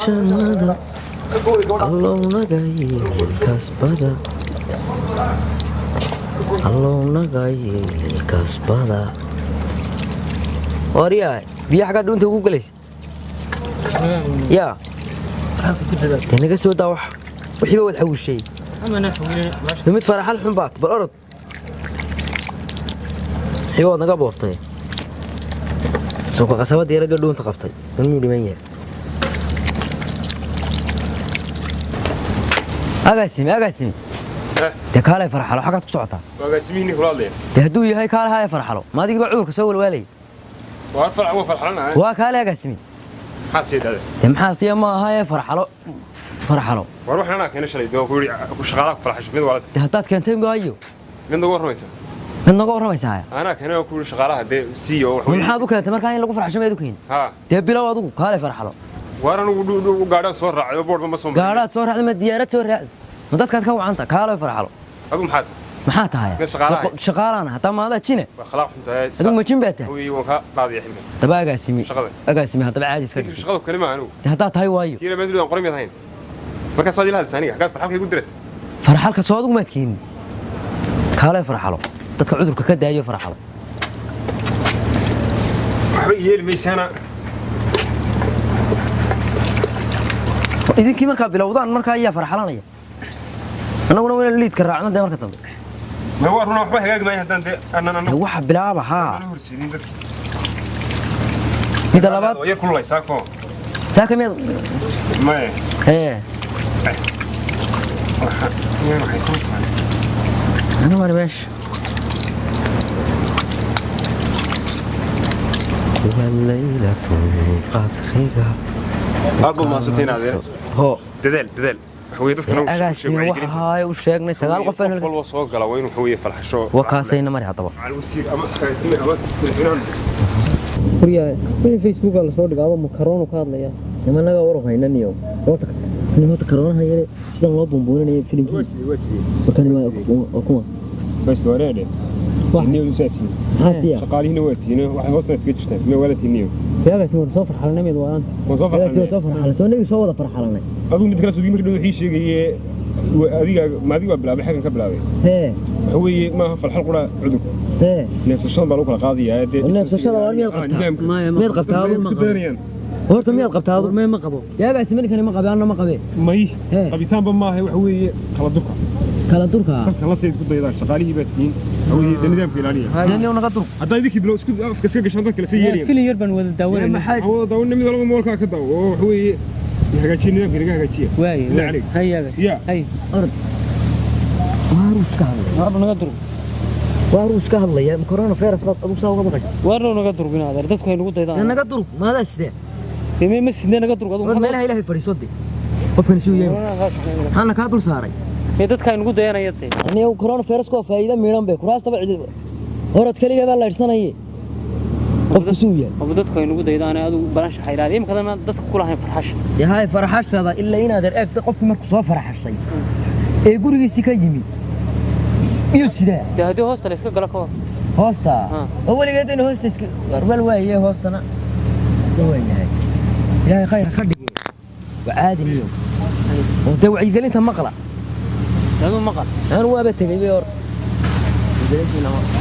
Jannada Allow naga yeel kasbada, Allow naga yeel kasbada. Waryaa, biyo xaggaa dhuunta ugu galaysa yaa dee naga soo daa wax wixiiba waad xawishay mid faraxal xun baat bal orod wixiiba waad naga boobtay soo qasabada yarad baa dhuunta qabtay miyuu dhiman yahay? Agaasimi, agaasimi, dee kaalay farxalo, xaggaad ku socotaa? Agaasimihiinii kula hadlaya. Dee hadduu yahay kaale haya farxalo, ma adigii baa cudurka soo walwaalay? Waa farax, waa farxalanahay. Waa kaale agaasimi. Maxaa sii dhade? Dee maxaa siya ma aha ee farxalo, farxalo. War waxaan anaa keenay shalay, dee ku yidhi ku shaqaalaha ku farxasho mid waalad. Dee haddaad keentay maayo mid nagu warramaysa, mid naga warramaysaa haya. Anaa keenay oo ku yidhi shaqaalaha dee siiyo wax. Maxaad u keentay markaa in lagu farxasho maad u keenin? Haa. Dee bilow adigu, kaale farxalo. Waar anigu dhu gaadhaan soo raacay oo boodhba ma soo marin. Gaadhaad soo raacday ma diyaarad soo raacday ma dadkaad ka wacanta? Kaale farxalo. Adigu maxaa tahay? Maxaa tahay? Mid shaqaalaha. Shaqaalaana hataa maadaa jine. Waa khalaaq xun tahay. Adigu ma jin baa tahay? Hawii waan ka qaadaya xilkan. Haddaba agaasimi shaqada. Agaasimi, haddaba caadi iska dhig. Shaqadu kali maaha anigu. Dee haddaad tahay waayo kiila meel aan qoray mid ahayn markaasaad ila hadlaysa aniga xaggaad farxalka igu diraysa? Farxalka soo adigu maad keenin, kaale farxalo, dadka cudurka ka daayo farxalo. Waxba yeeli maysaana. Idinkii markaa bilowdaan markaa ayaa farxalanaya, annaguna waynu liidka raacno dee marka dambe. Ma waa runa, waxba hagaagi maayo haddaan dee aanan dee anagu waxa bilaaba haa aanan horseedin dadka. Midda labaad waa yar kululaysaa koo saaka miyaad maye hee waxa miyaan waxaysan tahay ana mari meesha waa laylatul qadriga. Aad baad mahadsantihiin adeer. Ho. Dadaal, dadaal waxa weeye dadka agaasimi waxa haay u sheegnay 9 qof qof walba soo gala waa inuu waxa weeye farxasho. Waa kaasayna mari haddaba. Macal wasiir ama agaasime ama madaxweynaha. Waryaa, wixii Facebooka lasoo dhigaaba makaroonu ka hadlaya. Nimanaga war haynaniyo horta nin horta karoonaha yare sidan loo buunbuuninayo filimkiisa. Waa sidee? Markan waa kuma bas wareedhe niyo usaatiin. Maxaa siya? Shaqaalihiina waa tihiin, waxay hoosta iskaga jirtaan miya wala tihiin niyo. Agaasimi, war soo farxalanay mid waaan. Waan soo agaasimi farxalnay. Soo farxalan, soo nagi soo wada farxalanay. Adigu mid kale soo markii dhow wixii sheegaye adiga ma adiga waa bilaabay xaggan ka bilaabay. Hee. Waxa weeye maaha farxal qura cudurku. Hee. Neefsashada baa lagu kala qaadayaa dee. Neefsashada waa miyaad qabtaa? Nidaamka. Miyaad qabtaa adigu? Ku dayanayaan. Horta miyaad qabtaa adigu? Warmee, ma qabo. Dee agaasimi ninkani ma qabe, anna ma qabee. May. Hee. Qabitaanba maaha, waxa weeye kala durka. Kala durka. Dadka la sayid ku daydaan, shaqaalihii baa tihiin, waxa weeye dee nidaamka ilaaliya. Daniel naga durk. Haddaa idinkii bilow isku afka iska gashaan dadka la sii yeelayaan. Filin yar baan wada daawanayna. Maxay? Awooda daawana mid walba moolkaa ka daawo oo waxa weeye hagaajiya nidaamka, inaga hagaajiya. Waaye. Bilaa calayk. Hay agaas. Ya. Hay. Orod, waa ruush ka hadlaya. War naga durug. Waa ruush ka hadlaya, corona virus baad adigu saa uga maqashay. War naga durugin adeer, dadku hay nagu dee daydaan. Naga durug maadaa sidee? Dee ma sidee naga durug adigu? War meelaha ilaahay fadhiiso de, qofkani suu yahay maxaana kaa dul saaray? Ee dadka ay nagu dayanaya dee. Aniga corona virus waa faa'iido miidhan bay kuraastaba cidi horad kaliya baa laydhsanaye qofku suu yahay. Aba dadku ay nagu daydaan adigu balansha xayraad imikadana dadka kula hayn farxasha. Dee haay farxashada ilaa inaad eegta qofkii markuu soo farxashay ee gurigiisii ka yimi iyo sidaa. Dee haddii hoosta la iska galo ka hor hoosta Ha. Oo weligeed in hoosta iska warwal waaye, hoostana iska waayahay, ilaahay khayr ha ka dhige, waa caadi miyo oo dee wacyigelinta maqla. Dee adigu maqal. Anu waaba tegey bay hor wacyigelintiina maqla.